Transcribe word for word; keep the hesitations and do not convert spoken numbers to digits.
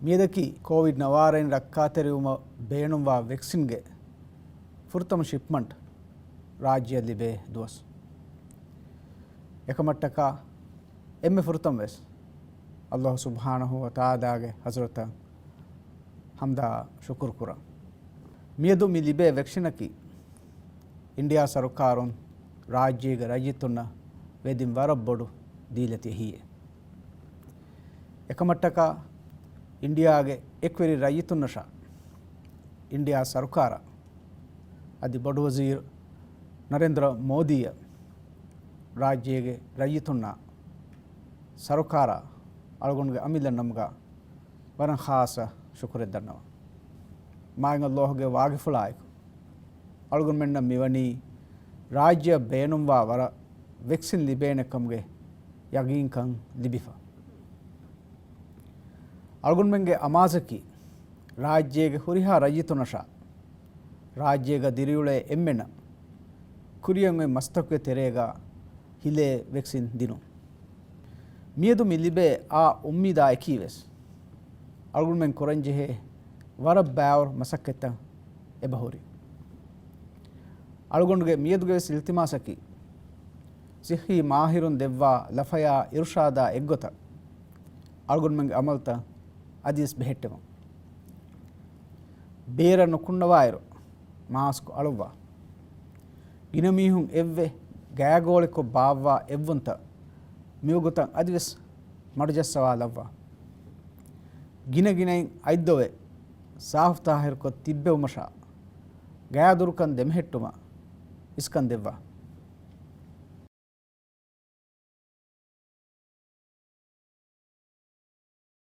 މިއަދަކީ ކޯވިޑް ނަވާރައިން ރައްކާތެރިވުމަށް ބޭނުންވާ ވެކްސިންގެ ފުރަތަމަ ޝިޕްމަންޓް ރާއްޖެއަށް ލިބޭ ދުވަސް. އެކަމަށްޓަކާ އެންމެ ފުރަތަމަވެސް އައްލާހު ސުބްޙާނަހު ވަތަޢާލާގެ ޙަޟްރަތަށް ޙަމްދާ ޝުކުރު ކުރަން. މިއަދު މި ލިބޭ ވެކްސިނަކީ އިންޑިއާ ސަރުކާރުން ރާއްޖޭގެ ރައްޔިތުންނަށް ވެދިން ވަރަށް ބޮޑު ދީލަތި އެހީއެއް. އެކަމަށްޓަކާ އިންޑިއާގެ އެކުވެރި ރައްޔިތުންނަށާ އިންޑިއާ ސަރުކާރަށް އަދި ބޮޑުވަޒީރު ނަރެންދްރަ މޯދީއަށް ރާއްޖޭގެ ރައްޔިތުންނާ ސަރުކާރާ އަޅުގަނޑުގެ އަމިއްލަ ނަމުގަ ވަރަށް ޚާއްޞަ ޝުކުރެއް ދަންނަވަން. މާތް އައްލާހުގެ ވާގިފުޅާއެކު އަޅުގަނޑުމެންނަށް މިވަނީ ރާއްޖެއަށް ބޭނުންވާ ވަރަށް ވެކްސިން ލިބޭނެ ކަމުގެ ޔަގީންކަން ލިބިފަ. އަޅުގަނޑުމެންގެ އަމާޒަކީ ރާއްޖޭގެ ހުރިހާ ރައްޔިތުންނަށާ ރާއްޖޭގަ ދިރިއުޅޭ އެންމެނަށް ކުރިއަށް އޮތް މަސްތަކުގެ ތެރޭގަ ހިލޭ ވެކްސިން ދިނުން. މިއަދު މި ލިބޭ އާ އުއްމީދާއެކީވެސް އަޅުގަނޑުމެން ކުރަންޖެހޭ ވަރަށް ބައިވަރު މަސައްކަތްތައް އެބަހުރި. އަޅުގަނޑުގެ މިއަދުގެވެސް އިލްތިމާސަކީ ޞިއްޙީ މާހިރުން ދެއްވާ ލަފަޔާ އިރުޝާދާ އެއްގޮތަށް އަޅުގަނޑުމެންގެ އަމަލުތައް އަދިވެސް ބެހެއްޓެމުން. ބޭރަށް ނުކުންނަވާއިރު މާސްކު އަޅުއްވާ. ގިނަ މީހުން އެއްވެ ގާގޯޅިކޮށް ބާއްވާ އެއްވުންތައް މިވަގުތަށް އަދިވެސް މަޑުޖައްސަވާލައްވާ. ގިނަގިނައިން އަތްދޮވެ ސާފުތާހިރުކޮށް ތިއްބެވުމަށާ ގާދުރުކަން ދެމެހެއްޓުމަށް އިސްކަން ދެއްވާ.